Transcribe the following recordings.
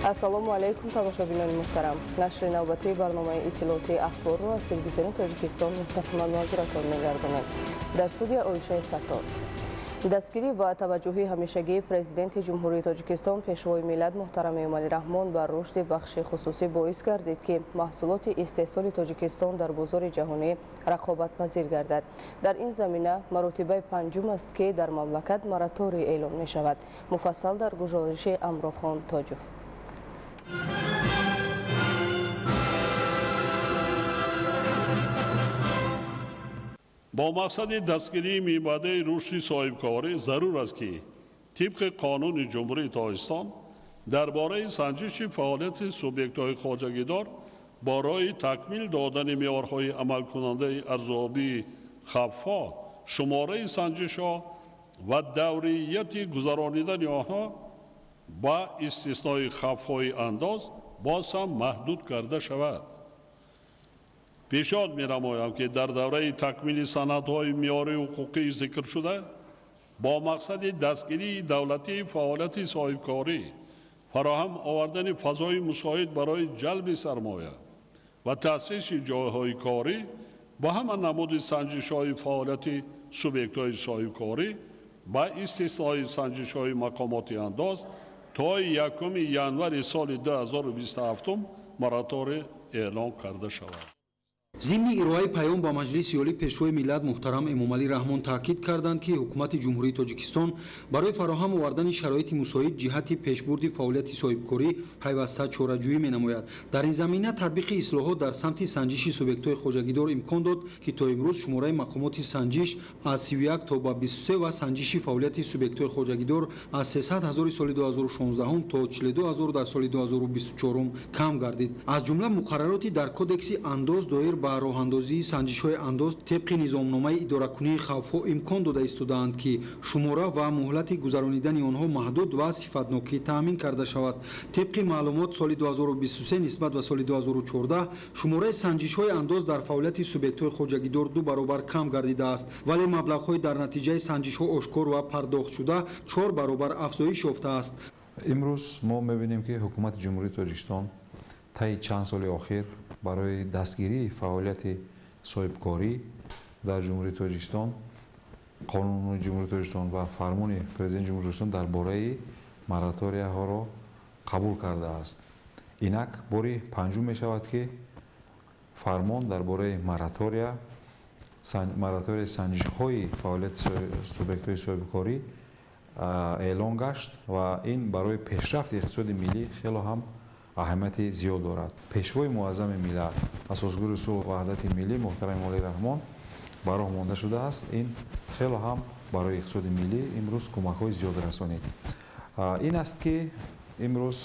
Ассалому алайкум, тамошобинони муҳтарам. Нашри навбатии барномаи иттилоотии ахборро аз телевизиони Тоҷикистон мустақиман манзуратон мегардонем. Дар студия Оишаи Саттор. Дастгирӣ ва таваҷҷӯҳи ҳамешагии Президенти Ҷумҳурии Тоҷикистон, Пешвои миллат муҳтарам Эмомалӣ Раҳмон ба рушди бахши хусусӣ боис гардид, ки маҳсулоти истеҳсоли Тоҷикистон дар бозори ҷаҳонӣ рақобатпазир гардад. Дар ин замина маротибаи панҷум аст, ки дар мамлакат мораторий эълон мешавад. Муфассал дар гузориши Амрохон Тоҷов. Бо мақсади дастгирии мибаъдаи рушди соҳибкорӣ зарур аст, ки тибқи қонуни Ҷумҳурии Тоҷикистон дар бораи санҷиши фаъолияти субъектҳои хоҷагидор барои такмил додани меъёрҳои амалкунандаи арзёбии хавфҳо, шумораи санҷишҳо ва даврияти гузаронидани онҳо ба истиснои хавфҳои андоз боз ҳам маҳдуд карда шавад. Пешниҳод менамоям, ки дар давраи такмили санадҳои меъёрии ҳуқуқии зикршуда бо мақсади дастгирии давлатии фаъолияти соҳибкорӣ, фароҳам овардани фазои мусоид барои ҷалби сармоя ва таъсиси ҷойҳои корӣ ба ҳама намуди санҷишҳои фаъолияти субъектҳои соҳибкорӣ ба истиснои санҷишҳои мақомоти андоз то 1 январи соли 2027 мораторий эълон карда шавад. Зимни ироаи паём ба Маҷлиси Олӣ Пешвои миллат муҳтарам Эмомалӣ Раҳмон таъкид карданд, ки Ҳукумати Ҷумҳурии Тоҷикистон барои фароҳам овардани шароити мусоид ҷиҳати пешбурди фаъолияти соҳибкорӣ пайваста чораҷӯӣ менамояд. Дар ин замина татбиқи ислоҳот дар самти санҷиши субъектҳои хоҷагидор имкон дод, ки то имрӯз шумораи мақомоти санҷиш аз 31 то ба 23 ва санҷиши фаъолияти субъектҳои хоҷагидор аз 300 ҳазори соли 2016 то 42 ҳазор дар соли 2024 кам гардид. Аз ҷумла муқаррароти дар Кодекси андоз доир ба роҳандозии санҷишҳои андоз тибқи низомномаи идоракунии хавфҳо имкон дода истодаанд, ки шумора ва муҳлати гузаронидани онҳо маҳдуд ва сифатнокӣ таъмин карда шавад. Тибқи маълумот, соли 2023 нисбат ба соли 2014 шумораи санҷишҳои андоз дар фаъолияти субъектҳои хоҷагидор ду баробар кам гардидааст, вале маблағҳои дар натиҷаи санҷишҳо ошкор ва пардохтшуда 4 баробар афзоиш ёфтааст. Имрӯз мо мебинем, ки Ҳукумати Ҷумҳурии Тоҷикистон таи чанд соли охир барои дастгирии фаъолияти соҳибкорӣ дар Ҷумҳурии Тоҷикистон қонуни Ҷумҳурии Тоҷикистон ва фармони Президенти Ҷумҳурии Тоҷикистон дар бораи мораторияҳоро қабул кардааст. Инак бори панҷум мешавад, ки фармон дар бораи мораторияи санҷишҳои фаъолияти субъектҳои соҳибкорӣ эълон гашт ва ин барои пешрафти иқтисоди миллӣ хело ҳам аҳамияти зиёд дорад. Пешвои муаззами миллат, асосгузори сулҳу ваҳдати миллӣ муҳтарам Эмомалӣ Раҳмон ба роҳ монда шудааст. Ин хело ҳам барои иқтисоди миллӣ имрӯз кӯмакҳои зиёд расонид. Ин аст, ки имрӯз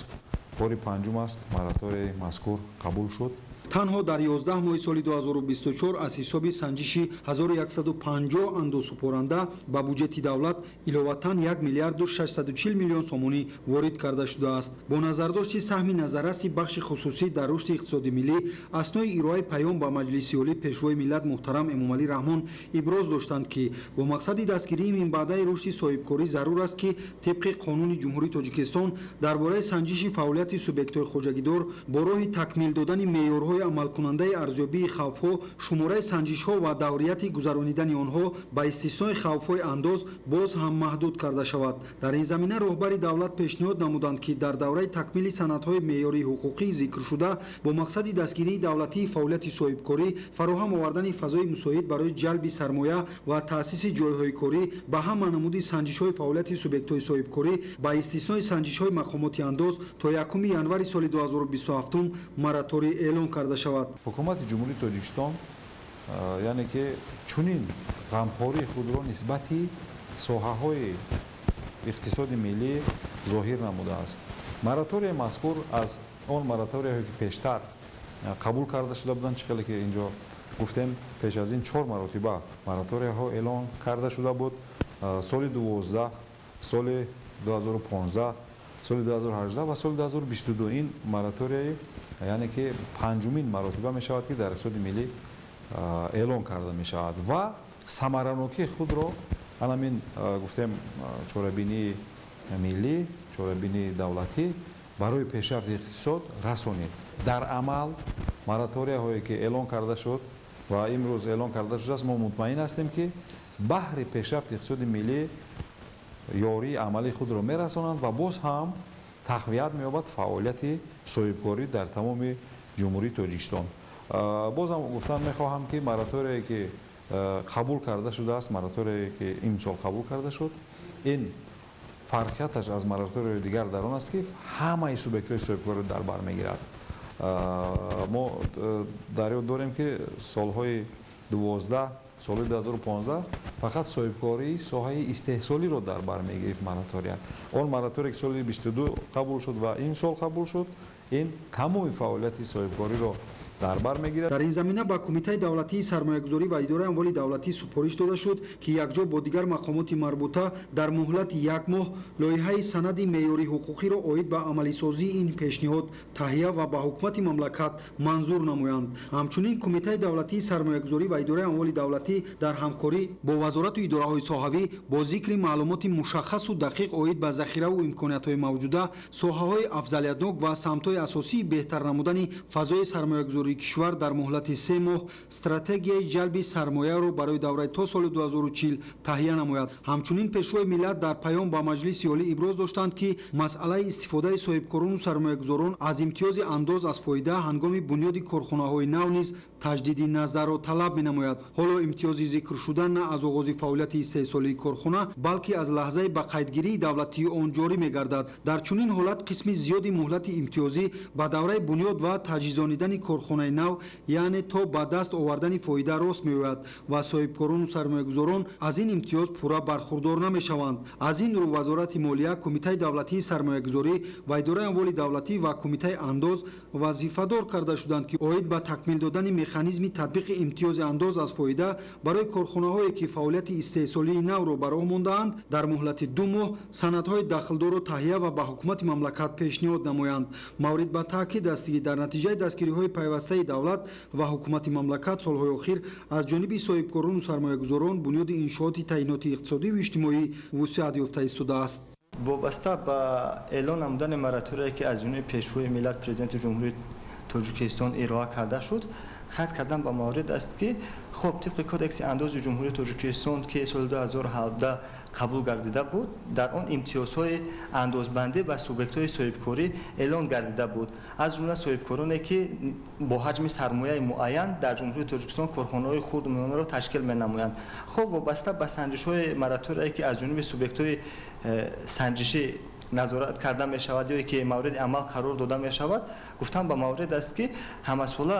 бори панҷум аст мораторияи мазкур қабул шуд. Танҳо дар 11 моҳи соли 2024 аз ҳисоби санҷиши 1150 андозсупоранда ба буҷети давлат иловатан 1 миллиарду 640 миллион сомонӣ ворид карда шудааст. Бо назардошти саҳми назарраси бахши хусусӣ дар рушди иқтисоди миллӣ, аснои ироаи паём ба Маҷлиси Олӣ Пешвои миллат муҳтарам Эмомалӣ Раҳмон иброз доштанд, ки бо мақсади дастгирии минбаъдаи рушди соҳибкорӣ зарур аст, ки тибқи қонуни Ҷумҳурии Тоҷикистон дар бораи санҷиши фаъолияти субъектҳои хоҷагидор бо роҳи такмил додани меъёрҳои амалкунандаи арзёбии хавфҳо, шумораи санҷишҳо ва даврияти гузаронидани онҳо ба истиснои хавфҳои андоз боз ҳам маҳдуд карда шавад. Дар ин замина роҳбари давлат пешниҳод намуданд, ки дар давраи такмили санадҳои меъёрии ҳуқуқӣ зикршуда бо мақсади дастгирии давлатии фаъолияти соҳибкорӣ, фароҳам овардани фазои мусоид барои ҷалби сармоя ва таъсиси ҷойҳои корӣ ба ҳама намуди санҷишҳои фаъолияти субъектҳои соҳибкорӣ ба истиснои санҷишҳои мақомоти андоз то 1 январи соли 2027 мораторий эълон карда шавад. Ҳукумати Ҷумҳурии Тоҷикистон, яъне ки чунин ғамхории худро нисбати соҳаҳои иқтисоди миллӣ зоҳир намудааст. Мораторияи мазкур аз он мораторияҳое, ки пештар қабул карда шуда буданд, чӣ хеле ки инҷо гуфтем, пеш аз ин 4 маротиба мораторияҳо эълон карда шуда буд. Соли 12, соли 2015, соли 2018 ва соли 2022. Ин мораторияи, яъне ки панҷумин маротиба мешавад, ки дар иқтисоди миллӣ эълон карда мешавад ва самаранокии худро анамин гуфтем чорабинии миллӣ, чорабинии давлатӣ барои пешрафти иқтисод расонид. Дар амал мораторияҳое ки эълон карда шуд ва имрӯз эълон карда шудааст, мо мутмаин ҳастем, ки баҳри пешрафти иқтисоди миллӣ ёрии амалии худро мерасонанд ва боз ҳам тақвият меёбад фаъолияти соҳибкорӣ дар тамоми Ҷумҳурии Тоҷикистон. Бозам гуфтан мехоҳам, ки мораторияе ки қабул карда шудааст, мораторияе ки имсол қабул карда шуд, ин фарқияташ аз мораторияи дигар дар он аст, ки ҳамаи субъектҳои соҳибкориро дар бар мегирад. Мо дар ёд дорем, ки солҳои 12, соли 2015 фақат соҳибкории соҳаи истеҳсолиро дар бар мегирифт моратория. Он моратория, ки соли 22 қабул шуд ва имсол қабул шуд, ин тамоми фаъолияти соҳибкориро дар бар мегирад. Дар ин замина ба Кумитаи давлатии сармоягузорӣ ва идораи амволи давлатӣ супориш дода шуд, ки якҷо бо дигар мақомоти марбута дар муҳлати як моҳ лоиҳаи санади меъёрии ҳуқуқиро оид ба амалисозии ин пешниҳод таҳия ва ба ҳукумати мамлакат манзур намоянд. Ҳамчунин Кумитаи давлатии сармоягузорӣ ва идораи амволи давлатӣ дар ҳамкорӣ бо вазорату идораҳои соҳавӣ бо зикри маълумоти мушаххасу дақиқ оид ба захираву имкониятҳои мавҷуда, соҳаҳои афзалиятнок ва самтҳои асосии беҳтар намудани фазои сармоягузории кишвар дар муҳлати 3 моҳ стратегияи ҷалби сармояро барои давраи то соли 2040 таҳия намояд. Ҳамчунин Пешвои миллат дар паём ба Маҷлиси Олӣ иброз доштанд, ки масъалаи истифодаи соҳибкорону сармоягузорон аз имтиёзи андоз аз фоида ҳангоми бунёди корхонаҳои нав низ таҷдиди назарро талаб менамояд. Ҳоло имтиёзи зикршуда на аз оғози фаъолияти истеҳсолии корхона, балки аз лаҳзаи ба қайдгирии давлатии он ҷорӣ мегардад. Дар чунин ҳолат қисми зиёди муҳлати имтиёзӣ ба давраи бунёд ва таҷҳизонидани корхонаи нав, яъне то ба даст овардани фоида рост меояд ва соҳибкорону сармоягузорон аз ин имтиёз пурра бархурдор намешаванд. Аз ин рӯ Вазорати молия, Кумитаи давлатии сармоягузорӣ ва идораи амволи давлатӣ ва Кумитаи андоз вазифадор карда шуданд, ки оид ба такмил додани механизми татбиқи имтиёзи андоз аз фоида барои корхонаҳое, ки фаъолияти истеҳсолии навро ба роҳ мондаанд, дар муҳлати 2 моҳ санадҳои дахлдорро таҳия ва ба ҳукумати мамлакат пешниҳод намоянд. Маврид ба таъкид аст, ки дар натиҷаи дастгириҳои пайвастаи давлат ва ҳукумати мамлакат солҳои охир аз ҷониби соҳибкорону сармоягузорон бунёди иншооти таъиноти иқтисодиву иҷтимоӣ вусъат ёфта истодааст. Вобаста ба эълон намудани мораторие, ки аз ҷониби Пешвои миллат, Президенти Ҷумҳурии Тоҷикистон ироа карда шуд, қайд кардан ба маврид аст, ки хуб, тибқи Кодекси андози Ҷумҳурии Тоҷикистон, ки соли 2017 қабул гардида буд, дар он имтиёзҳои андозбандӣ ба субъектҳои соҳибкорӣ эълон гардида буд, аз ҷумла соҳибкороне, ки бо ҳаҷми сармояи муайян дар Ҷумҳурии Тоҷикистон корхонаҳои хурду миёнаро ташкил менамоянд. Хуб, вобаста ба санҷишҳои мораторие, ки аз ҷониби субъектҳои санҷишӣ назорат карда мешавад ё ки мавриди амал қарор дода мешавад, гуфтан ба маврид аст, ки ҳамасола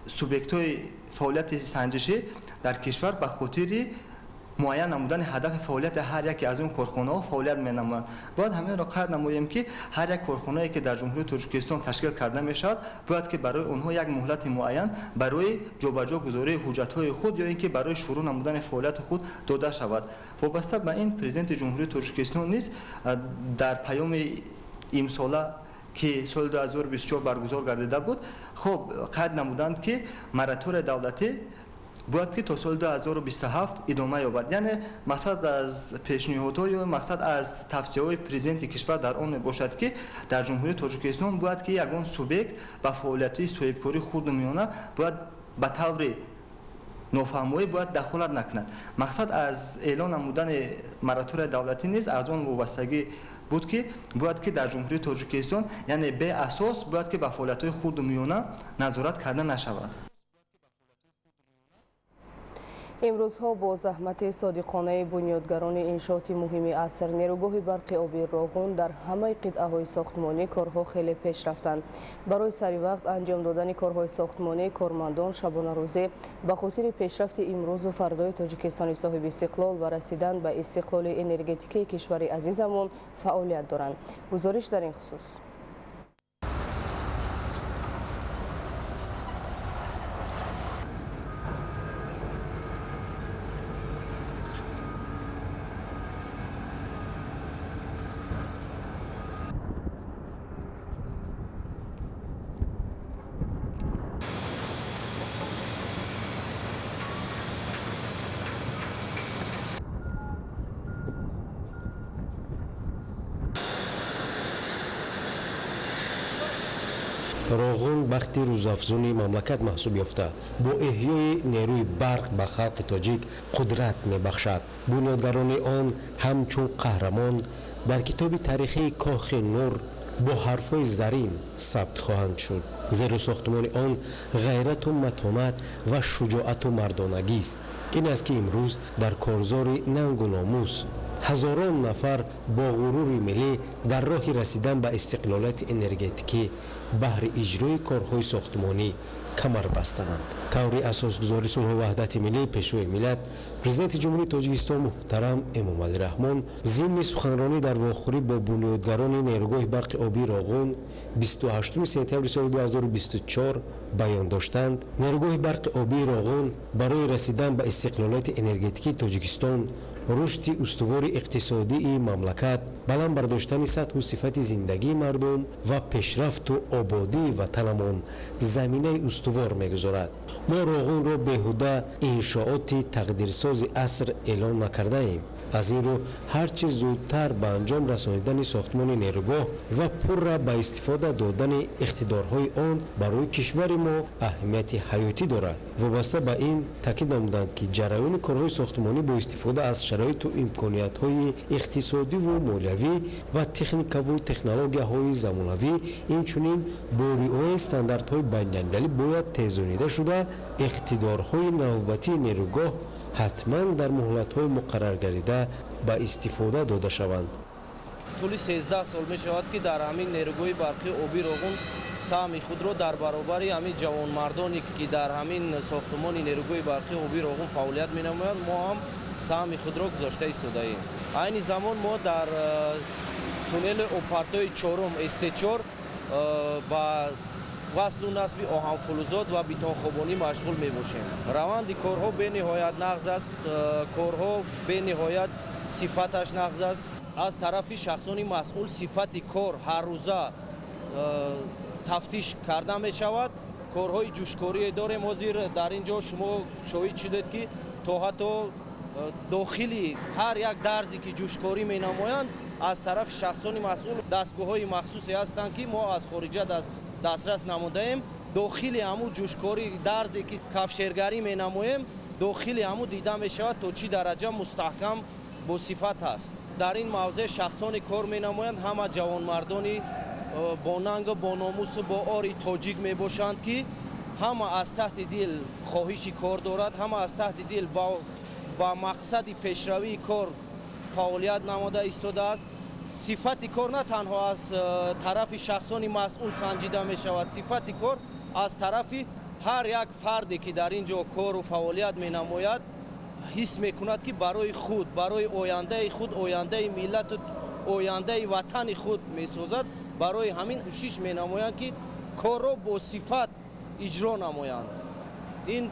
субъектҳои фаъолияти санҷишӣ дар кишвар ба хотири муайян намудани ҳадафи фаъолияти ҳар яке аз он корхонаҳо фаъолият менамоянд. Бояд ҳаминро қайд намоем, ки ҳар як корхонае, ки дар Ҷумҳурии Тоҷикистон ташкил карда мешавад, бояд ки барои онҳо як муҳлати муайян барои ҷобаҷо гузории ҳуҷҷатҳои худ ё ин ки барои шурӯъ намудани фаъолияти худ дода шавад. Вобаста ба ин Президенти Ҷумҳурии Тоҷикистон низ дар паёми имсола, ки соли 2024 баргузор гардида буд, хуб, қайд намуданд, ки мораторияи давлатӣ бояд ки то соли 2027 идома ёбад. Яъне мақсад аз пешниҳодҳо ё мақсад аз тавсияҳои президенти кишвар дар он мебошад, ки дар Ҷумҳурии Тоҷикистон бояд ки ягон субъект ба фаъолиятҳои соҳибкории хурду миёна бояд ба таври нофаҳмоӣ бояд дахолат накунад. Мақсад аз эълон намудани мораторияи давлатӣ низ аз он вобастагӣ буд, ки бояд ки дар Ҷумҳурии Тоҷикистон, яъне беасос бояд ки ба фаъолиятҳои хурду миёна назорат карда нашавад. Имрӯзҳо бо заҳмати содиқонаи бунёдгарони иншооти муҳими аср, нерӯгоҳи барқи оби Роғун, дар ҳамаи қитъаҳои сохтмонӣ корҳо хеле пеш рафтанд. Барои сари вақт анҷом додани корҳои сохтмонӣ кормандон шабонарӯзӣ ба хотири пешрафти имрӯзу фардои Тоҷикистони соҳиби истиқлол ва расидан ба истиқлоли энергетикии кишвари азизамон фаъолият доранд. Гузориш дар ин хусус. Роғун бахти рӯзафзуни мамлакат маҳсуб ёфта, бо эҳёи нерӯи барқ ба халқи тоҷик қудрат мебахшад. Бунёдгарони он ҳамчун қаҳрамон дар китоби таърихии Кохи Нур бо ҳарфҳои зарин сабт хоҳанд шуд, зеро сохтмони он ғайрату матонат ва шуҷоату мардонагист. Ин аст, ки имрӯз дар корзори нангу номус ҳазорон нафар бо ғурури миллӣ дар роҳи расидан ба истиқлолияти энергетикӣ баҳри иҷрои корҳои сохтмонӣ камар бастаанд. Таври асосгузори сулҳу ваҳдати миллӣ, Пешвои миллат, Президенти Ҷумҳурии Тоҷикистон муҳтарам Эмомалӣ Раҳмон зимни суханронӣ дар вохӯрӣ бо бунёдгарони нерӯгоҳи барқи обии Роғун 28 сентябри соли 2024 баён доштанд: нерӯгоҳи барқи обии Роғун барои расидан ба истиқлолияти энергетикии Тоҷикистон, рушди устувори иқтисодии мамлакат, баланд бардоштани сатҳу сифати зиндагии мардум ва пешрафту ободии ватанамон заминаи устувор мегузорад. Мо Роғунро беҳуда иншооти тақдирсози аср эълон накардаем. Аз ин рӯ, ҳар чӣ зудтар ба анҷом расонидани сохтмони нерӯгоҳ ва пурра ба истифода додани иқтидорҳои он барои кишвари мо аҳамияти ҳаётӣ дорад. Вобаста ба ин таъкид намуданд, ки ҷараёни корҳои сохтмонӣ бо истифода аз шароиту имкониятҳои иқтисодиву молиявӣ ва техникаву технологияҳои замонавӣ, инчунин бо риояи стандартҳои байналмилалӣ бояд тезонида шуда, иқтидорҳои навбатии нерӯгоҳ ҳатман дар муҳлатҳои муқарраргардида ба истифода дода шаванд. Тӯли 13 сол мешавад, ки дар ҳамин нерӯгоҳи барқи обии Роғун саҳми худро дар баробари ҳамин ҷавонмардоне, ки дар ҳамин сохтумони нерӯгоҳи барқи обии Роғун фаъолият менамоянд, мо ҳам саҳми худро гузошта истодаем. Айни замон мо дар туннели обпартои чорум СТ4 ба васлу насби оҳанфулузот ва бетонхобонӣ машғул мебошем. Раванди корҳо бениҳоят нағз аст, корҳо бениҳоят сифаташ нағз аст. Аз тарафи шахсони масъул сифати кор ҳаррӯза тафтиш карда мешавад. Корҳои ҷӯшкорие дорем. Ҳозир дар ин ҷо шумо шоҳид шудед, ки то ҳатто дохили ҳар як дарзе, ки ҷӯшкорӣ менамоянд, аз тарафи шахсони масъул дастгоҳҳои махсусе ҳастанд, ки мо аз хориҷа дастрас намудаем. Дохили ҳамун ҷӯшкорӣ дарзе, ки кафшергарӣ менамоем, дохили ҳамун дида мешавад, то чӣ дараҷа мустаҳкам бо сифат аст. Дар ин мавзеъ шахсоне кор менамоянд, ҳама ҷавонмардони бо нангу бо номусу бо ори тоҷик мебошанд, ки ҳама аз таҳти дил хоҳиши кор дорад, ҳама аз таҳти дил ба мақсади пешравии кор фаъолият намуда истодааст. Сифати кор на танҳо аз тарафи шахсони масъул санҷида мешавад, сифати кор аз тарафи ҳар як фарде, ки дар ин ҷо кору фаъолият менамояд, ҳис мекунад, ки барои худ, барои ояндаи худ, ояндаи миллату ояндаи ватани худ месозад. Барои ҳамин кӯшиш менамоянд, ки корро бо сифат иҷро намоянд. Ин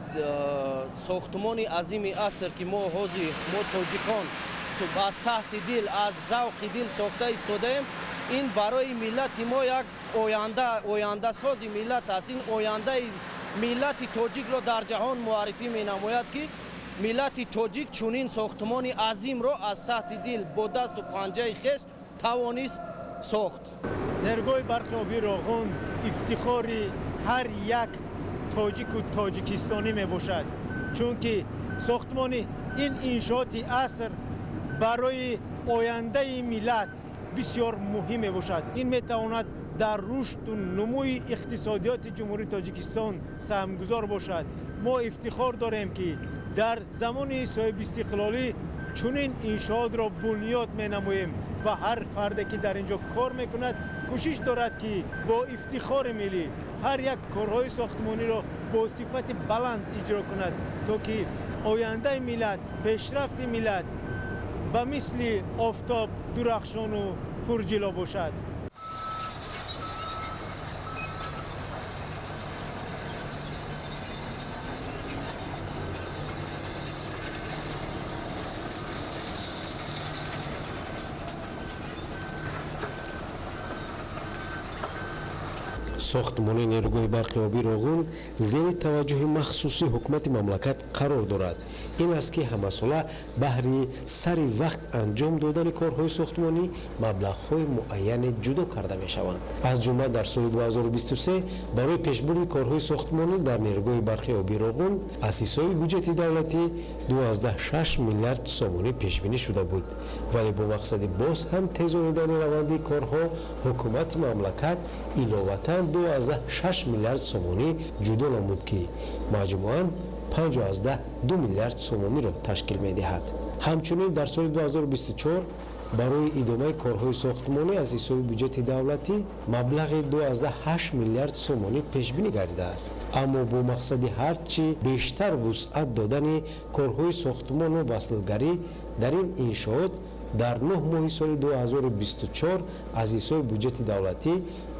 сохтмони азими аср, ки мо ҳозир, мо тоҷикон, аз таҳти дил, аз завқи дил сохта истодаем, ин барои миллати мо як оянда, ояндасози миллат аст. Ин ояндаи миллати тоҷикро дар ҷаҳон муаррифӣ менамояд, ки миллати тоҷик чунин сохтмони азимро аз таҳти дил бо дасту панҷаи хеш тавонист сохт. Нерӯгоҳи барқи обии Роғун ифтихори ҳар як тоҷику тоҷикистонӣ мебошад, чунки сохтмони ин иншооти аср барои ояндаи миллат бисёр муҳим мебошад. Ин метавонад дар рушду нумӯи иқтисодиёти Ҷумҳурии Тоҷикистон саҳмгузор бошад. Мо ифтихор дорем, ки дар замони соҳибистиқлолӣ чунин иншоотро бунёд менамоем ва ҳар фарде, ки дар ин ҷо кор мекунад, кӯшиш дорад, ки бо ифтихори миллӣ ҳар як корҳои сохтмониро бо сифати баланд иҷро кунад, то ки ояндаи миллат, пешрафти миллат ба мисли офтоб дурахшону пурҷило бошад. Сохтмони нерӯгоҳи барқи обии Роғун зери таваҷҷӯҳи махсуси ҳукумати мамлакат қарор дорад. Ин аст, ки ҳамасола баҳри сари вақт анҷом додани корҳои сохтмонӣ маблағҳои муайяне ҷудо карда мешаванд. Аз ҷумла дар соли 2023 барои пешбурди корҳои сохтмонӣ дар нерӯгоҳи барқи обии Роғун аз ҳисоби буҷети давлатӣ 2,6 миллиард сомонӣ пешбинӣ шуда буд, вале бо мақсади боз ҳам тезонидани раванди корҳо ҳукумати мамлакат иловатан 2,6 миллиард сомонӣ ҷудо намуд, ки маҷмӯан 5,2 миллиард сомониро ташкил медиҳад. Ҳамчунин дар соли 2024 барои идомаи корҳои сохтмонӣ аз ҳисоби буҷети давлатӣ маблағи 2,8 миллиард сомонӣ пешбинӣ гардидааст. Аммо бо мақсади ҳарчи бештар вусъат додани корҳои сохтмону васлгарӣ дар ин иншоот дар 9 моҳи соли 2024 аз ҳисоби буҷети давлатӣ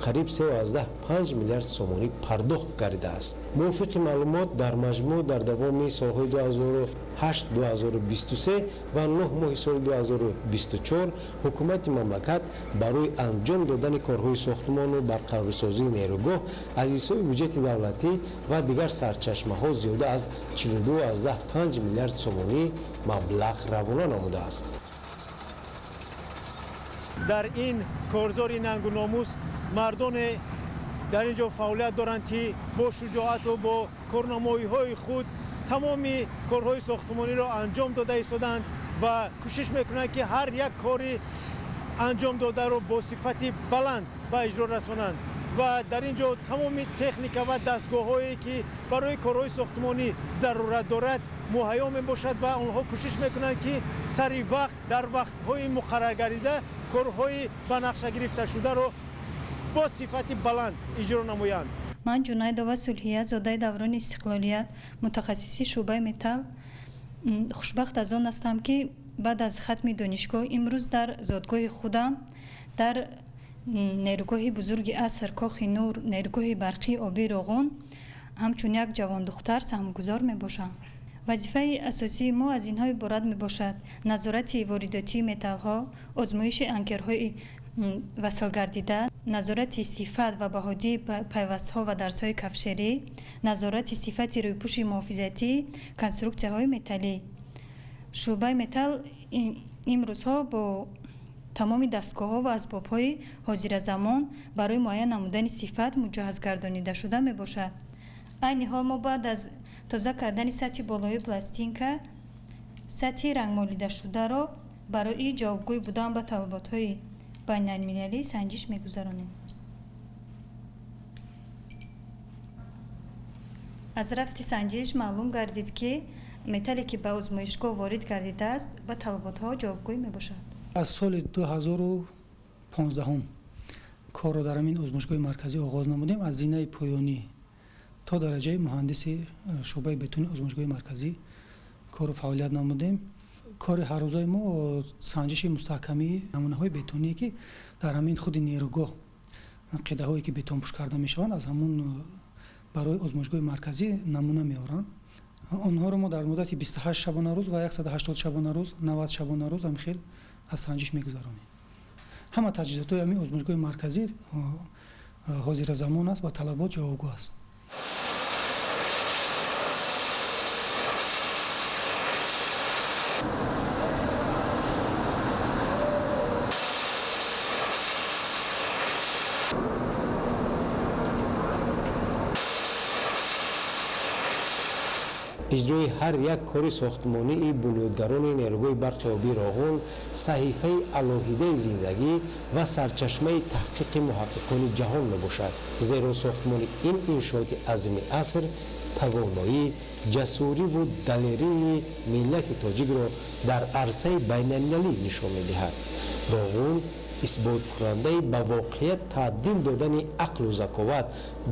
қариб 3,5 миллиард сомонӣ пардохт гардидааст. Мувофиқи маълумот, дар маҷмӯъ дар давоми солҳои 2008-2023 ва 9 моҳи соли 2024 ҳукумати мамлакат барои анҷом додани корҳои сохтмону барқарорсозии нерӯгоҳ аз ҳисоби буҷети давлатӣ ва дигар сарчашмаҳо зиёда аз 42,5 миллиард сомонӣ маблағ равона намудааст. Дар ин корзори нангу номус мардоне дар ин ҷо фаъолият доранд, ки бо шуҷоату бо корнамоиҳои худ тамоми корҳои сохтмониро анҷом дода истоданд ва кӯшиш мекунанд, ки ҳар як кори анҷом додаро бо сифати баланд ба иҷро расонанд. Ва дар ин ҷо тамоми техника ва дастгоҳҳое, ки барои корҳои сохтмонӣ зарурат дорад, муҳайё мебошад ва онҳо кӯшиш мекунанд, ки сари вақт дар вақтҳои муқарраргардида корҳои ба нақша гирифташударо бо сифати баланд иҷро намоянд. Ман Ҷунайдова Сулҳия, зодаи даврони истиқлолият, мутахассиси шӯъбаи металл. Хушбахт аз он ҳастам, ки баъд аз хатми донишгоҳ имрӯз дар зодгоҳи худам дар нерӯгоҳи бузурги аср Кохи Нур, нерӯгоҳи барқии обии Роғун ҳамчун як ҷавондухтар саҳмгузор мебошам. Вазифаи асосии мо аз инҳо иборат мебошад: назорати воридотии металлҳо, озмоиши анкерҳои васлгардида, назорати сифат ва баҳодии пайвастҳо ва дарсҳои кафшерӣ, назорати сифати рӯйпӯши муҳофизатӣ, конструксияҳои металлӣ. Шӯъбаи металл имрӯзҳо бо тамоми дастгоҳҳо ва асбобҳои ҳозиразамон барои муайян намудани сифат муҷаҳҳаз гардонида шуда мебошад. Айни ҳол мо баъд аз тоза кардани сатҳи болоии пластинка сатҳи рангмолидашударо барои ҷавобгӯй будан ба талаботҳои байналмилалӣ санҷиш мегузаронем. Аз рафти санҷиш маълум гардид, ки металле, ки ба озмоишгоҳ ворид гардидааст, ба талаботҳо ҷавобгӯй мебошад. Аз соли 2015 корро дар ҳамин озмоишгоҳи марказӣ оғоз намудем. Аз зинаи поёнӣ то дараҷаи муҳандиси шӯъбаи бетони озмоишгоҳи марказӣ кору фаъолият намудем. Кори ҳаррӯзаи мо санҷиши мустаҳкамии намунаҳои бетоние, ки дар ҳамин худи нерӯгоҳ қидаҳое, ки бетонпӯш карда мешаванд, аз ҳамун барои озмоишгоҳи марказӣ намуна меоранд. Онҳоро мо дар муддати 28 шабонарӯз ва 180 шабонарӯз, 90 шабонарӯз ҳамин хел аз санҷиш мегузаронем. Ҳама таҷҳизотҳои ҳамин озмоишгоҳи марказӣ ҳозиразамон аст ва талабот ҷавобгӯ аст. Иҷрои ҳар як кори сохтмонии бунёдгарони нерӯгоҳи барқи обии Роғун саҳифаи алоҳидаи зиндагӣ ва сарчашмаи таҳқиқи муҳаққиқони ҷаҳон мебошад, зеро сохтмони ин иншооти азими аср тавоноӣ, ҷасуриву далерии миллати тоҷикро дар арсаи байналмилалӣ нишон медиҳад. Роғун исботкунандаи ба воқеият табдил додани ақлу заковат,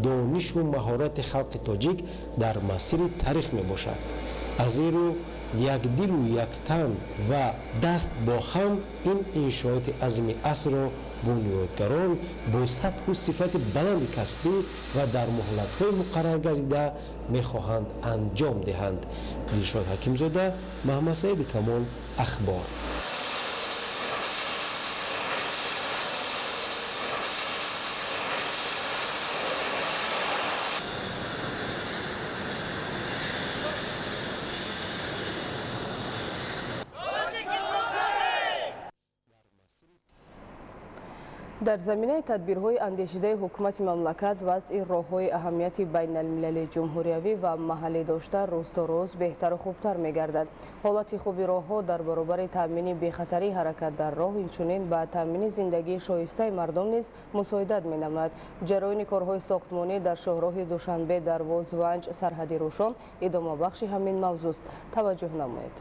донишу маҳорати халқи тоҷик дар масири таърих мебошад. Аз ин рӯ якдилу яктан ва даст бо ҳам ин иншооти азими асрро бунёдгарон бо сатҳу сифати баланди касбӣ ва дар муҳлатҳои муқарраргардида мехоҳанд анҷом диҳанд. Дилшод Ҳакимзода, Маҳмадсаиди Камол, Ахбор. Дар заминаи тадбирҳои андешидаи ҳукумати мамлакат вазъи роҳҳои аҳамияти байналмилалии ҷумҳуриявӣ ва маҳаллӣ дошта рӯз то рӯз беҳтару хубтар мегардад. Ҳолати хуби роҳҳо дар баробари таъмини бехатарии ҳаракат дар роҳ, инчунин ба таъмини зиндагии шоистаи мардум низ мусоидат менамояд. Ҷараёни корҳои сохтмонӣ дар шоҳроҳи Душанбе Дарвоз Ванҷ сарҳади Рӯшон идомабахши ҳамин мавзӯст. Таваҷҷӯҳ намоед.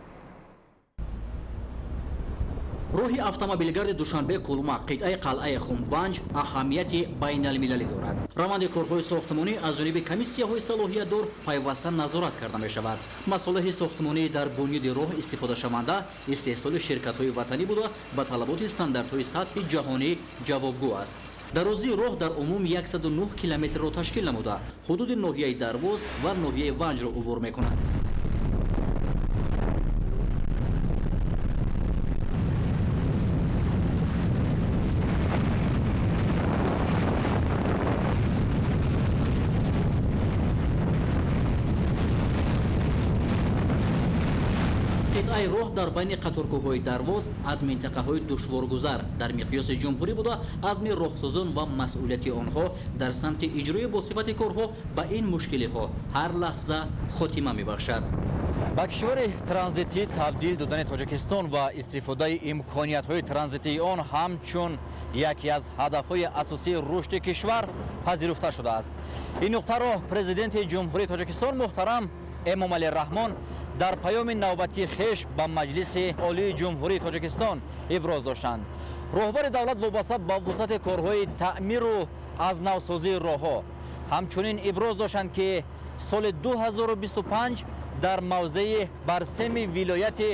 Роҳи автомобилгарди Душанбе Кулма қитъаи қалъаи Хумванҷ аҳамияти байналмилалӣ дорад. Раванди корҳои сохтмонӣ аз ҷониби комиссияҳои салоҳиятдор пайваста назорат карда мешавад. Масолеҳи сохтмонии дар бунёди роҳ истифодашаванда истеҳсоли ширкатҳои ватанӣ буда, ба талаботи стандартҳои сатҳи ҷаҳонӣ ҷавобгӯ аст. Дарозии роҳ дар умум 109 километрро ташкил намуда, ҳудуди ноҳияи Дарвоз ва ноҳияи Ванҷро убур мекунад. Қитъаи роҳ дар байни қаторкӯҳҳои Дарвоз аз минтақаҳои душворгузар дар миқёси ҷумҳурӣ буда, азми роҳсозон ва масъулияти онҳо дар самти иҷрои босифати корҳо ба ин мушкилиҳо ҳар лаҳза хотима мебахшад. Ба кишвари транзитӣ табдил додани Тоҷикистон ва истифодаи имкониятҳои транзитии он ҳамчун яке аз ҳадафҳои асосии рушди кишвар пазируфта шудааст. Ин нуқтаро Президенти Ҷумҳурии Тоҷикистон муҳтарам Эмомалӣ Раҳмон дар паёми навбатии хеш ба Маҷлиси Олии Ҷумҳурии Тоҷикистон иброз доштанд. Роҳбари давлат вобаста ба вусъати корҳои таъмиру аз навсозии роҳҳо ҳамчунин иброз доштанд, ки соли 2025 дар мавзеи Барсеми вилояти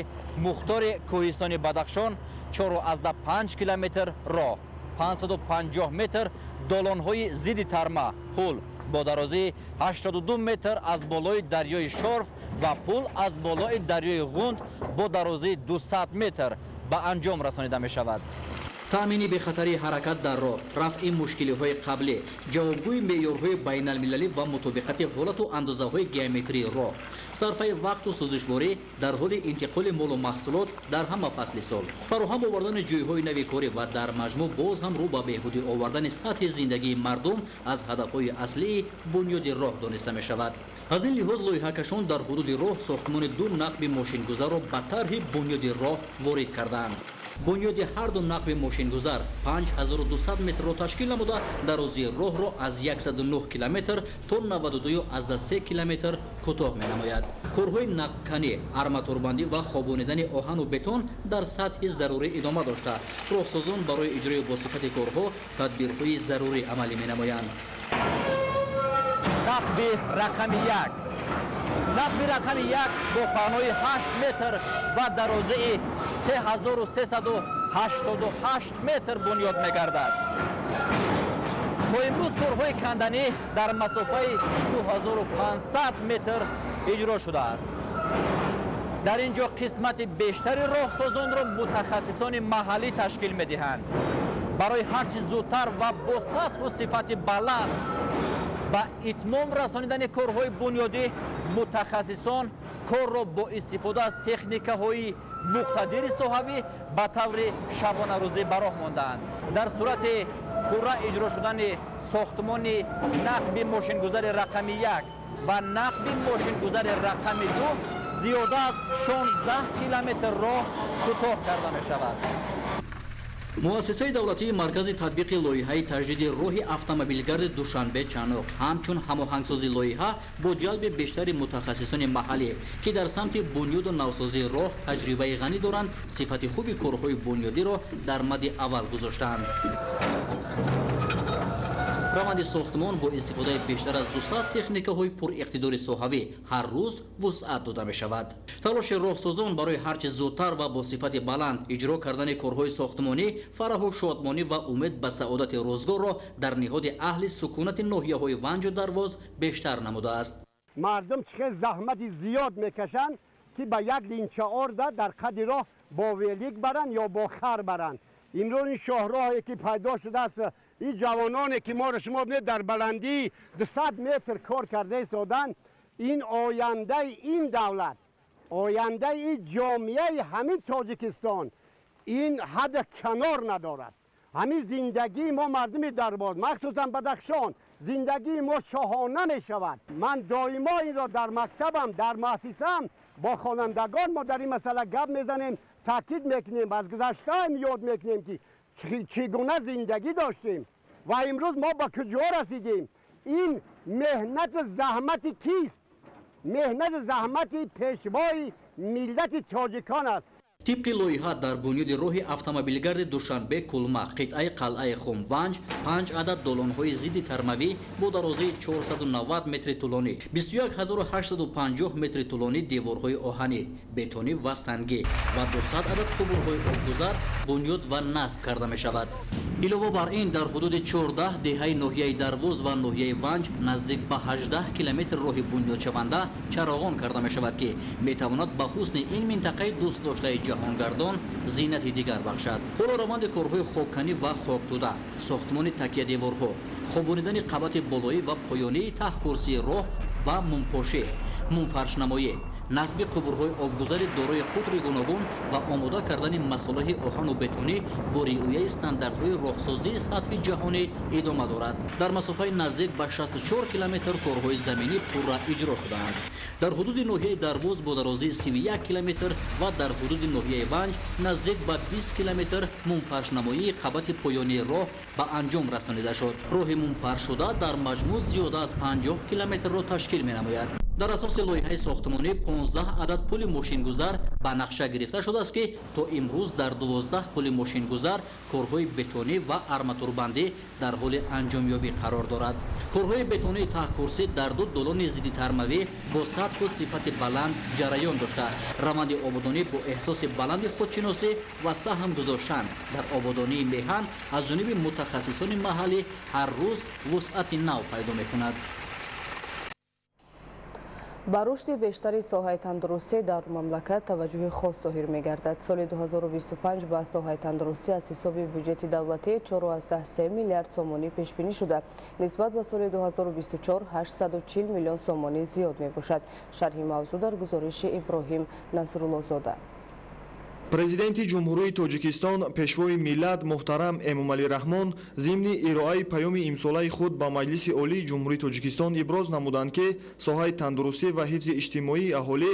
мухтори кӯҳистони Бадахшон 4,5 километр роҳ, 550 метр долонҳои зидди тарма, пул бо дарозии 82 метр аз болои дарёи Шорф ва пул аз болои дарёи Ғунд бо дарозии 200 метр ба анҷом расонида мешавад. Таъмини бехатарии ҳаракат дар роҳ, рафъи мушкилиҳои қаблӣ, ҷавобгӯи меъёрҳои байналмилалӣ ва мутобиқати ҳолату андозаҳои геометрии роҳ, сарфаи вақту сӯзишворӣ дар ҳоли интиқоли молу маҳсулот дар ҳама фасли сол, фароҳам овардани ҷойҳои нави корӣ ва дар маҷмӯъ боз ҳам рӯ ба беҳбудӣ овардани сатҳи зиндагии мардум аз ҳадафҳои аслии бунёди роҳ дониста мешавад. Аз ин лиҳоз лоиҳакашон дар ҳудуди роҳ сохтмони ду нақби мошингузарро ба тарҳи бунёди роҳ ворид кардаанд. Бунёди ҳар ду нақби мошингузар 5200 метрро ташкил намуда, дарозии роҳро аз 109 километр то 92,3 километр кӯтоҳ менамояд. Корҳои нақбканӣ, арматурбандӣ ва хобонидани оҳану бетон дар сатҳи зарурӣ идома дошта, роҳсозон барои иҷрои босифати корҳо тадбирҳои зарурӣ амалӣ менамоянд. Нақби рақами як. Нақби рақами як бо паҳнои 8 метр ва дарозии 3388 метр бунёд мегардад. То имрӯз корҳои канданӣ дар масофаи 2500 метр иҷро шудааст. Дар ин ҷо қисмати бештари роҳсозонро мутахассисони маҳаллӣ ташкил медиҳанд. Барои ҳарчи зудтар ва бо сатҳу сифати баланд ба итмом расонидани корҳои бунёдӣ мутахассисон корро бо истифода аз техникаҳои муқтадири соҳавӣ ба таври шабонарӯзӣ ба роҳ мондаанд. Дар сурати пурра иҷро шудани сохтмони нақби мошингузари рақами як ва нақби мошингузари рақами ду зиёда аз 16 километр роҳ кӯтоҳ карда мешавад. Муассисаи давлатии маркази татбиқи лоиҳаи таҷдиди роҳи автомобилгарди Душанбе Чаноқ ҳамчун ҳамоҳангсози лоиҳа бо ҷалби бештари мутахассисони маҳаллӣ, ки дар самти бунёду навсозии роҳ таҷрибаи ғанӣ доранд, сифати хуби корҳои бунёдиро дар мадди аввал гузоштаанд. Раванди сохтмон бо истифодаи бештар аз 200 техникаҳои пуриқтидори соҳавӣ ҳар рӯз вусъат дода мешавад. Талоши роҳсозон барои ҳарчи зудтар ва бо сифати баланд иҷро кардани корҳои сохтмонӣ фараҳу шодмонӣ ва умед ба саодати рӯзгорро дар ниҳоди аҳли сукунати ноҳияҳои Ванҷу Дарвоз бештар намудааст. Мардум чӣ хел заҳмати зиёд мекашанд, ки ба як линча орда дар қади роҳ бо велик баранд ё бо хар баранд. Имрӯз ин шоҳроҳе ки пайдо шудааст, ин ҷавононе ки моро шумо бинед дар баландии 200 метр кор карда истоданд, ин ояндаи ин давлат, ояндаи ин ҷомеаи ҳамин Тоҷикистон, ин ҳадда канор надорад. Ҳамин зиндагии мо мардуми Дарвоз, махсусан Бадахшон, зиндагии мо шоҳона мешавад. Ман доимо инро дар мактабам, дар муассисаам бо хонандагон мо дар ин масъала гап мезанем, таъкид мекунем, аз гузаштаам ёд мекунем, ки чӣ гуна зиндагӣ доштем ва имрӯз мо ба куҷо расидем. Ин меҳнату заҳмати кист? Меҳнату заҳмати пешвои миллати тоҷикон аст. Тибқи лоиҳа дар бунёди роҳи автомобилгарди Душанбе Кулма, қитъаи қалъаи Хум Ванҷ, 5 адад долонҳои зидди тармавӣ бо дарозии 490 метри тӯлонӣ, 21850 метри тӯлонӣ деворҳои оҳанӣ, бетонӣ ва сангӣ ва 200 адад қубурҳои обгузар бунёд ва насб карда мешавад. Илова бар ин, дар ҳудуди 14 деҳаи ноҳияи Дарвоз ва ноҳияи Ванҷ наздик ба 18 километр роҳи бунёдшаванда чароғон карда мешавад, ки метавонад ба ҳусни ин минтақаи дӯстдоштаи ҷаҳонгардон зинати дигар бахшад. Ҳоло раванди корҳои хокканӣ ва хоктуда, сохтмони такиядеворҳо, хобонидани қабати болоӣ ва поёнии таҳкурсии роҳ ва мумпошӣ, мумфаршнамоӣ, насби қубурҳои обгузари дорои қутри гуногун ва омода кардани масолеҳи оҳану бетонӣ бо риояи стандартҳои роҳсозии сатҳи ҷаҳонӣ идома дорад. Дар масофаи наздик ба 64 километр корҳои заминӣ пурра иҷро шудаанд. Дар ҳудуди ноҳияи Дарвоз бо дарозии 31 километр ва дар ҳудуди ноҳияи Ванҷ наздик ба 20 километр мумфаршнамоии қабати поёнии роҳ ба анҷом расонида шуд. Роҳи мумфаршшуда дар маҷмӯъ зиёда аз 50 километрро ташкил менамояд. Дар асоси лоиҳаи сохтмонӣ 15 адад пули мошингузар ба нақша гирифта шудааст, ки то имрӯз дар 12 пули мошингузар корҳои бетонӣ ва арматурбандӣ дар ҳоли анҷомёбӣ қарор дорад. Корҳои бетонии таҳкурсӣ дар ду долони зиддитармавӣ бо сатҳу сифати баланд ҷараён дошта, раванди ободонӣ бо эҳсоси баланди худшиносӣ ва саҳм гузоштан дар ободонии меҳан аз ҷониби мутахассисони маҳаллӣ ҳар рӯз вусъати нав пайдо мекунад. Ба рушди бештари соҳаи тандурустӣ дар мамлакат таваҷҷӯҳи хос зоҳир мегардад. Соли 2025 ба соҳаи тандурустӣ аз ҳисоби буҷети давлатӣ 4,3 миллиард сомонӣ пешбинӣ шуда, нисбат ба соли 2024 840 миллион сомонӣ зиёд мебошад. Шарҳи мавзӯъ дар гузориши Иброҳим Насруллозода. Президенти Ҷумҳурии Тоҷикистон, Пешвои миллат муҳтарам Эмомалӣ Раҳмон зимни ироаи паёми имсолаи худ ба Маҷлиси Олии Ҷумҳурии Тоҷикистон иброз намуданд, ки соҳаи тандурустӣ ва ҳифзи иҷтимоии аҳолӣ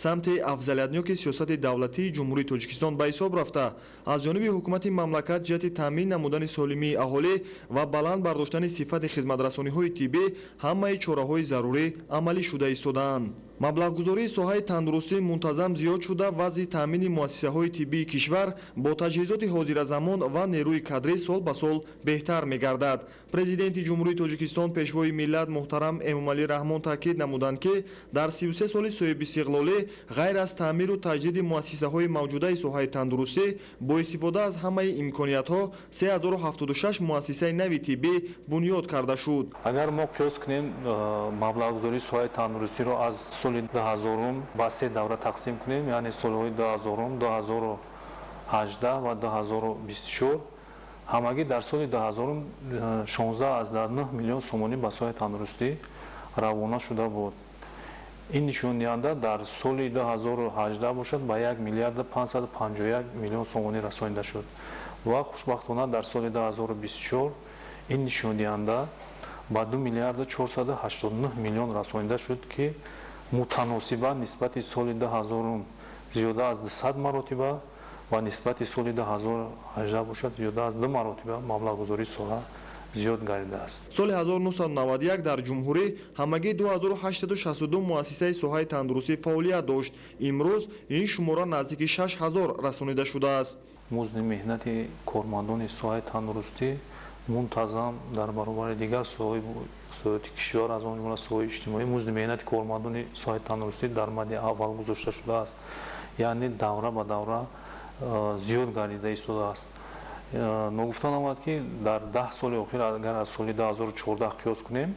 самти афзалиятноки сиёсати давлатии Ҷумҳурии Тоҷикистон ба ҳисоб рафта, аз ҷониби ҳукумати мамлакат ҷиҳати таъмин намудани солимии аҳолӣ ва баланд бардоштани сифати хизматрасониҳои тиббӣ ҳамаи чораҳои зарурӣ амалӣ шуда истодаанд. Маблағгузории соҳаи тандурустӣ мунтазам зиёд шуда, вазъи таъмини муассисаҳои тиббии кишвар бо таҷҳизоти ҳозиразамон ва нерӯи кадрӣ сол ба сол беҳтар мегардад. Президенти Ҷумҳурии Тоҷикистон, Пешвои миллат муҳтарам Эмомалӣ Раҳмон таъкид намуданд, ки дар 33 соли соҳибистиқлолӣ ғайр аз таъмиру таҷдиди муассисаҳои мавҷудаи соҳаи тандурустӣ бо истифода аз ҳамаи имкониятҳо 3076 муассисаи нави тиббӣ бунёд карда шуд. Агар мо қиёс кунем маблағгузории соҳаи тандурустиро аз соли 2000 ба се давра тақсим кунем, яъне солҳои 2000, 2018 ва 2024, ҳамагӣ дар соли 2000 16,9 миллион сомонӣ ба соҳаи тандурустӣ равона шуда буд. Ин нишондиҳанда дар соли 2018 бошад ба 1 миллиард 551 миллион сомонӣ расонида шуд ва хушбахтона дар соли 2024 ин нишондиҳанда ба 2 миллиард 489 миллион расонида шуд, ки мутаносибан нисбати соли 2000 зиёда аз 200 маротиба ва нисбати соли 2018 бошад зиёда аз 2 маротиба маблағгузории соҳа зиёд гардидааст. Соли 1991 дар ҷумҳурӣ ҳамагӣ 2862 муассисаи соҳаи тандурустӣ фаъолият дошт. Имрӯз ин шумора наздики 6000 расонида шудааст. Музди меҳнати кормандони соҳаи тандурустӣ мунтазам дар баробари дигар соҳаҳои иқтисодиёти кишвар, аз он ҷумла соҳаи иҷтимоӣ, музди меҳнати кормандони соҳаи тандурустӣ дар мадди аввал гузошта шудааст, яъне давра ба давра зиёд гардида истодааст. Ногуфта намояд, ки дар 10 соли охир, агар аз соли 2014 қиёс кунем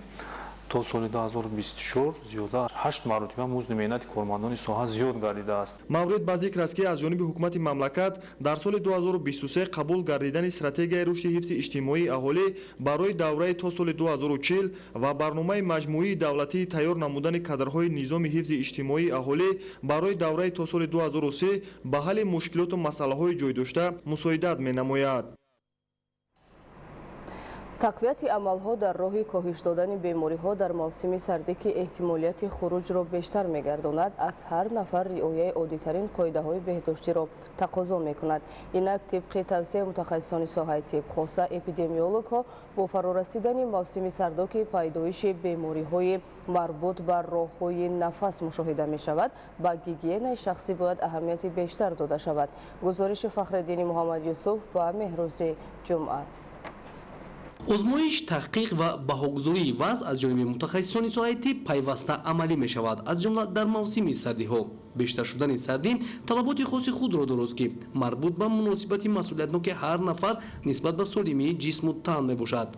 то соли 2024 зиёда 8 маротиба музди меҳнати кормандони соҳа зиёд гардидааст. Маврид ба зикр аст, ки аз ҷониби ҳукумати мамлакат дар соли 2023 қабул гардидани стратегияи рушди ҳифзи иҷтимоии аҳолӣ барои давраи то соли 2040 ва барномаи маҷмӯии давлатии тайёр намудани кадрҳои низоми ҳифзи иҷтимоии аҳолӣ барои давраи то соли 2030 ба ҳалли мушкилоту масъалаҳои ҷойдошта мусоидат менамояд. Тақвияти амалҳо дар роҳи коҳиш додани бемориҳо дар мавсими сардӣ, ки эҳтимолияти хуруҷро бештар мегардонад, аз ҳар нафар риояи оддитарин қоидаҳои беҳдоштиро тақозо мекунад. Инак, тибқи тавсияи мутахассисони соҳаи тиб, хоса эпидемиологҳо, бо фарорасидани мавсими сардо, ки пайдоиши бемориҳои марбут ба роҳҳои нафас мушоҳида мешавад, ба гигиенаи шахсӣ бояд аҳамияти бештар дода шавад. Гузориши Фахриддини Муҳаммад Юсуф ва Меҳрӯзи Ҷумъа. Озмоиш, таҳқиқ ва баҳогузории вазъ аз ҷониби мутахассисони соҳаи тиб пайваста амалӣ мешавад, аз ҷумла дар мавсими сардиҳо. Бештар шудани сардӣ талаботи хоси худро дорост, ки марбут ба муносибати масъулиятноки ҳар нафар нисбат ба солимии ҷисму тан мебошад.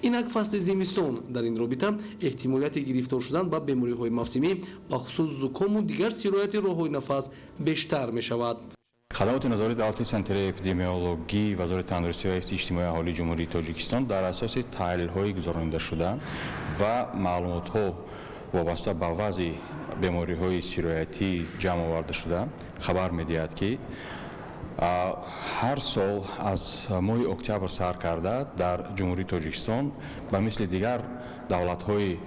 Инак, фасли зимистон дар ин робита эҳтимолияти гирифтор шудан ба бемориҳои мавсимӣ, бахусус зукому дигар сирояти роҳҳои нафас, бештар мешавад. Хадамоти назорати давлатии санитарияи эпидемиологии Вазорати тандурустӣ ва ҳифзи иҷтимоии аҳолии Ҷумҳурии Тоҷикистон дар асоси таҳлилҳои гузаронидашуда ва маълумотҳо вобаста ба вазъи бемориҳои сироятӣ ҷамъ овардашуда хабар медиҳад, ки ҳар сол аз моҳи октябр сар карда дар Ҷумҳурии Тоҷикистон ба мисли дигар давлатҳои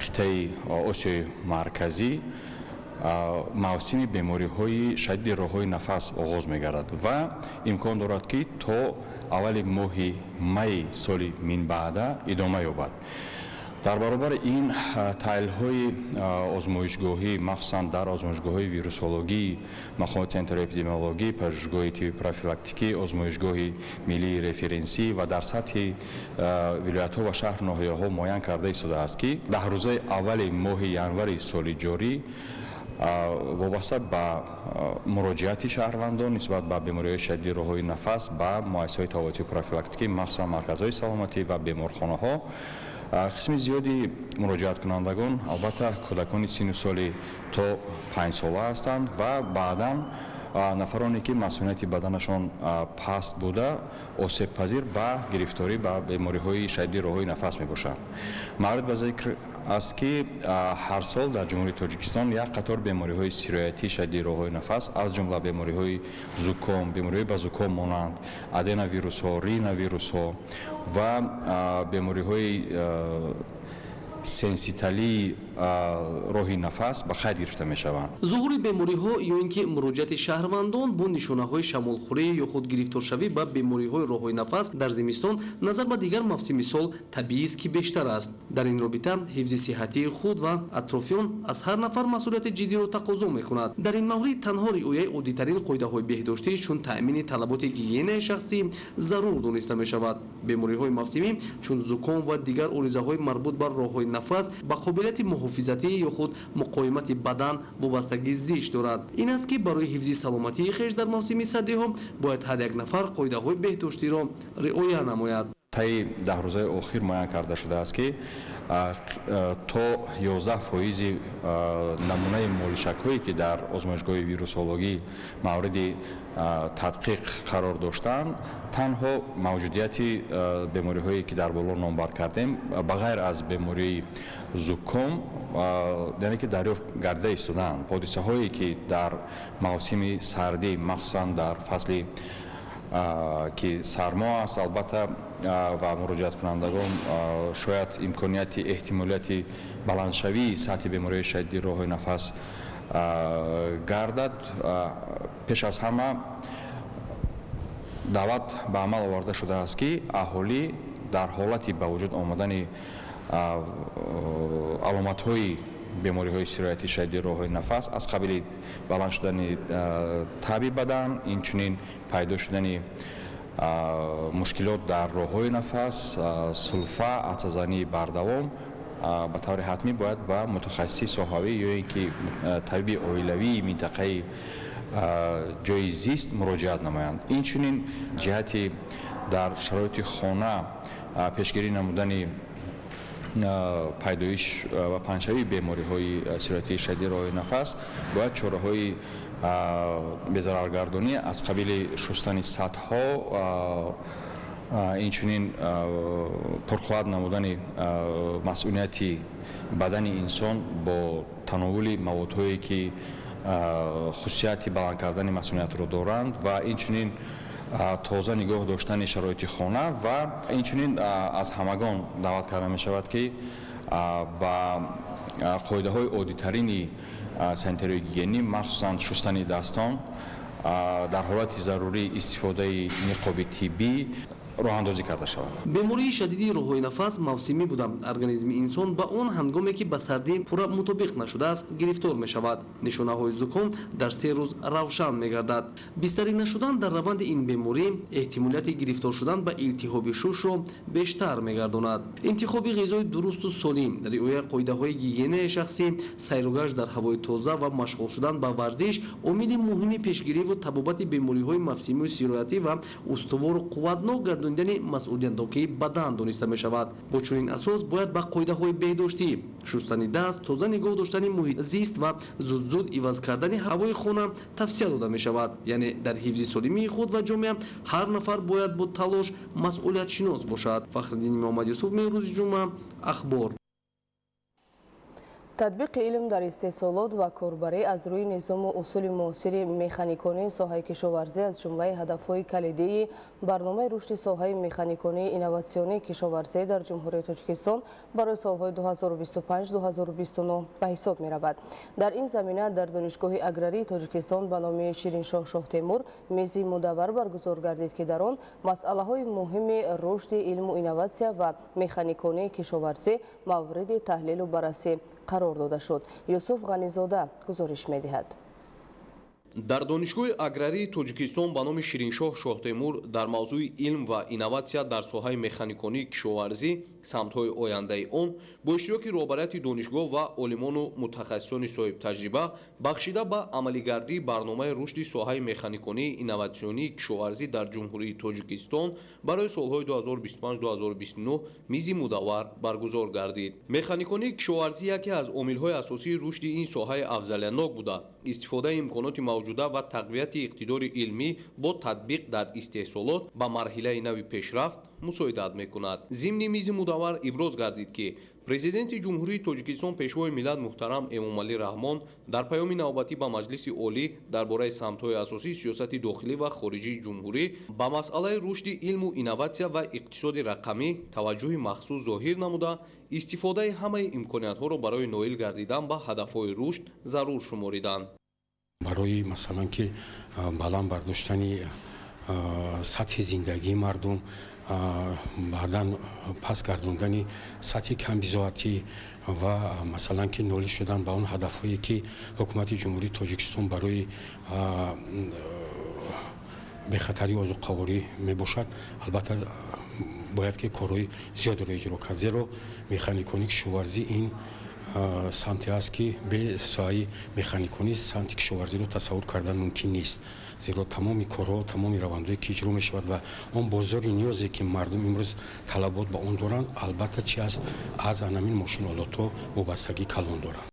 қитъаи Осиёи Марказӣ мавсими бемориҳои шадиди роҳҳои нафас оғоз мегардад ва имкон дорад, ки то аввали моҳи майи соли минбаъда идома ёбад. Дар баробари ин, таҳлилҳои озмоишгоҳӣ, махсусан дар озмоишгоҳҳои вирусологии мақомоти санитарии эпидемиологӣ, пажӯҳишгоҳи тибби профилактикӣ, озмоишгоҳи миллии референсӣ ва дар сатҳи вилоятҳо ва шаҳру ноҳияҳо муайян карда истодааст, ки 10 рӯзаи аввали моҳи январи соли ҷорӣ вобаста ба муроҷиати шаҳрвандон нисбат ба бемориҳои шадиди роҳҳои нафас ба муассисаҳои табобатию профилактикӣ, махсусан марказҳои саломатӣ ва беморхонаҳо, қисми зиёди муроҷиаткунандагон, албатта, кӯдакони синну соли то 5 сола ҳастанд ва баъдан нафароне, ки масунияти баданашон паст буда, осебпазир ба гирифторӣ ба бемориҳои шадиди роҳҳои нафас мебошанд. Маврид ба зикр аст, ки ҳар сол дар Ҷумҳурии Тоҷикистон як қатор бемориҳои сироятии шадиди роҳҳои нафас, аз ҷумла бемориҳои зуком, бемориҳои ба зуком монанд, аденовирусҳо, риновирусҳо ва бемориҳои синситиалии роҳи нафас ба қайд гирифта мешаванд. Зуҳури бемориҳо ё ин ки муроҷиати шаҳрвандон бо нишонаҳои шамолхӯрӣ ё худ гирифторшавӣ ба бемориҳои роҳҳои нафас дар зимистон назар ба дигар мавсими сол табиист, ки бештар аст. Дар ин робита ҳифзи сиҳатии худ ва атрофиён аз ҳар нафар масъулияти ҷиддиро тақозо мекунад. Дар ин маврид танҳо риояи оддитарин қоидаҳои беҳдоштӣ, чун таъмини талаботи гигиенаи шахсӣ, зарур дониста мешавад. Бемориҳои мавсимӣ, чун зуком ва дигар оризаҳои марбут ба роҳҳои нафас, ба қобилияти муҳофизатӣ ё худ муқовимати бадан вобастагӣ зич дорад. Ин аст, ки барои ҳифзи саломатии хеш дар мавсими сардиҳо бояд ҳар як нафар қоидаҳои беҳдоштиро риоя намояд. Таи 10 рӯзаи охир муайян карда шудааст, ки то 11 фоизи намунаи молишакҳое, ки дар озмоишгоҳи вирусологӣ мавриди тадқиқ қарор доштанд, танҳо мавҷудияти бемориҳое, ки дар боло номбар кардем, ба ғайр аз бемории зуком, яъне ки дарёфт гардида истодаанд. Ҳодисаҳое, ки дар мавсими сардӣ, махсусан дар фасли ки сармо аст, албатта, ва муроҷиаткунандагон шояд имконияти эҳтимолияти баландшавии сатҳи бемориҳои шадиди роҳҳои нафас гардад, пеш аз ҳама даъват ба амал оварда шудааст, ки аҳолӣ дар ҳолати ба вуҷуд омадани аломатҳои бемориҳои сироятии шадиди роҳҳои нафас аз қабили баланд шудани таби бадан, инчунин пайдо шудани мушкилот дар роҳҳои нафас, сулфа, атсазании бардавом, ба таври ҳатмӣ бояд ба мутахассиси соҳавӣ ё ин ки табиби оилавии минтақаи ҷойи зист муроҷиат намоянд. Инчунин, ҷиҳати дар шароити хона пешгирӣ намудани пайдоиш ва паҳншавии бемориҳои сироятии шадиди роҳи нафас бояд чораҳои безараргардонӣ аз қабили шустани сатҳҳо, инчунин пурқувват намудани масунияти бадани инсон бо тановули маводҳое, ки хусусияти баланд кардани масуниятро доранд, ва инчунин тоза нигоҳ доштани шароити хона ва инчунин аз ҳамагон даъват карда мешавад, ки ба қоидаҳои оддитарини санитарию гигиенӣ, махсусан шустани дастон, дар ҳолати зарурӣ истифодаи ниқоби тиббӣ роҳандозӣ карда шавад. Бемории шадиди роҳҳои нафас мавсимӣ буда, организми инсон ба он ҳангоме ки ба сардӣ пурра мутобиқ нашудааст, гирифтор мешавад. Нишонаҳои зуком дар 3 рӯз равшан мегардад. Бистарӣ нашудан дар раванди ин беморӣ эҳтимолияти гирифтор шудан ба илтиҳоби шушро бештар мегардонад. Интихоби ғизои дурусту солим, риояи қоидаҳои гигиенаи шахсӣ, сайругашт дар ҳавои тоза ва машғул шудан ба варзиш омили муҳими пешгириву табобати бемориҳои мавсимию сироятӣ ва устувору қувватнок гардонидани масъулиятнокии бадан дониста мешавад. Бо чунин асос бояд ба қоидаҳои беҳдоштӣ, шустани даст, тоза нигоҳ доштани муҳит зист ва зуд-зуд иваз кардани ҳавои хона тавсия дода мешавад. Яъне дар ҳифзи солимии худ ва ҷомеа ҳар нафар бояд бо талош масъулиятшинос бошад. Фахриддини Муҳаммадюсуф, Меҳрӯзи Ҷумъа, Ахбор. Татбиқи илм дар истеҳсолот ва корбарӣ аз рӯи низому усули муосири механиконии соҳаи кишоварзӣ аз ҷумлаи ҳадафҳои калидии барномаи рушди соҳаи механиконии инноватсионии кишоварзӣ дар Ҷумҳурии Тоҷикистон барои солҳои 2025-2029 ба ҳисоб меравад. Дар ин замина дар Донишгоҳи аграрии Тоҷикистон ба номи Шириншоҳ Шоҳтемур мизи мудаввар баргузор гардид, ки дар он масъалаҳои муҳими рушди илму инноватсия ва механиконии кишоварзӣ мавриди таҳлилу баррасӣ қарор дода шуд. Юсуф Ғанизода гузориш медиҳад. Дар Донишгоҳи аграрии Тоҷикистон ба номи Шириншоҳ Шоҳтемур дар мавзӯи илм ва инноватсия дар соҳаи механиконии кишоварзӣ, самтҳои ояндаи он бо иштироки роҳбарияти донишгоҳ ва олимону мутахассисони соҳибтаҷриба бахшида ба амалигардии барномаи рушди соҳаи механиконии инноватсионии кишоварзӣ дар Ҷумҳурии Тоҷикистон барои солҳои 2025-2029 мизи мудаввар баргузор гардид. Механиконии кишоварзӣ яке аз омилҳои асосии рушди ин соҳаи афзалиятнок буда, истифодаи имконоти мавҷуда ва тақвияти иқтидори илмӣ бо татбиқ дар истеҳсолот ба марҳилаи нави пешрафт мусоидат мекунад. Зимни мизи мудаввар иброз гардид, ки Президенти Ҷумҳурии Тоҷикистон, Пешвои миллат муҳтарам Эмомалӣ Раҳмон дар паёми навбатӣ ба Маҷлиси Олӣ дар бораи самтҳои асосии сиёсати дохилӣ ва хориҷии ҷумҳурӣ ба масъалаи рушди илму инноватсия ва иқтисоди рақамӣ таваҷҷӯҳи махсус зоҳир намуда, истифодаи ҳамаи имкониятҳоро барои ноил гардидан ба ҳадафҳои рушд зарур шумориданд. Барои масалан ки баланд бардоштани сатҳи зиндагии мардум, баъдан пас гардондани сатҳи камбизоатӣ ва масалан ки нолӣ шудан ба он ҳадафҳое ки ҳукумати Ҷумҳурии Тоҷикистон барои бехатарии озуқаворӣ мебошад, албатта бояд ки корҳои зиёдеро иҷро кард, зеро механиконии кишоварзӣ ин самте аст ки бе соҳаи механиконӣ самти кишоварзиро тасаввур кардан мумкин нест, зеро тамоми корҳо, тамоми равандҳое ки иҷро мешавад ва он бозори ниёзе ки мардум имрӯз талабот ба он доранд, албатта чи аст, аз анамин мошинолотҳо вобастагӣ калон доранд.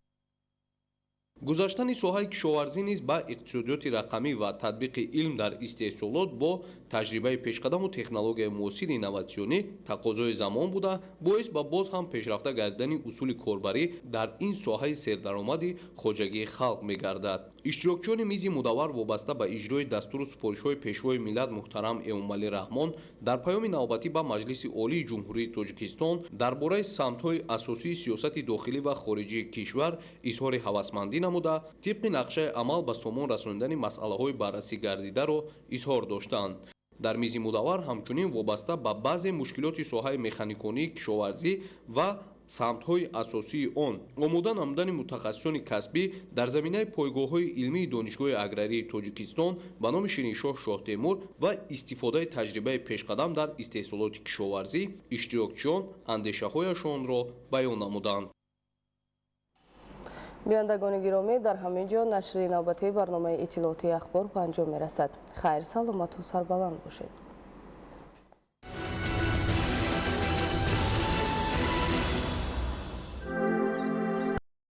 Гузаштани соҳаи кишоварзӣ низ ба иқтисодиёти рақамӣ ва татбиқи илм дар истеҳсолот бо таҷрибаи пешқадаму технологияи муосири инноватсионӣ тақозои замон буда, боис ба боз ҳам пешрафта гардидани усули корбарӣ дар ин соҳаи сердаромади хоҷагии халқ мегардад. Иштирокчиёни мизи мудаввар вобаста ба иҷрои дастуру супоришҳои Пешвои миллат муҳтарам Эмомалӣ Раҳмон дар паёми навбатӣ ба Маҷлиси Олии Ҷумҳурии Тоҷикистон дар бораи самтҳои асосии сиёсати дохилӣ ва хориҷии кишвар изҳори ҳавасмандӣ намуда, тибқи нақшаи амал ба сомон расонидани масъалаҳои баррасӣ гардидаро изҳор доштанд. Дар мизи мудаввар ҳамчунин вобаста ба баъзе мушкилоти соҳаи механиконии кишоварзӣ ва самтҳои асосии он омода намудани мутахассисони касбӣ дар заминаи пойгоҳҳои илмии Донишгоҳи аграрии Тоҷикистон ба номи Шириншоҳ Шоҳтемур ва истифодаи таҷрибаи пешқадам дар истеҳсолоти кишоварзӣ иштирокчиён андешаҳояшонро баён намуданд. Бинандагони гиромӣ, дар ҳамин ҷо нашри навбатии барномаи иттилоотии Ахбор ба анҷом мерасад. Хайр, саломату сарбаланд бошед.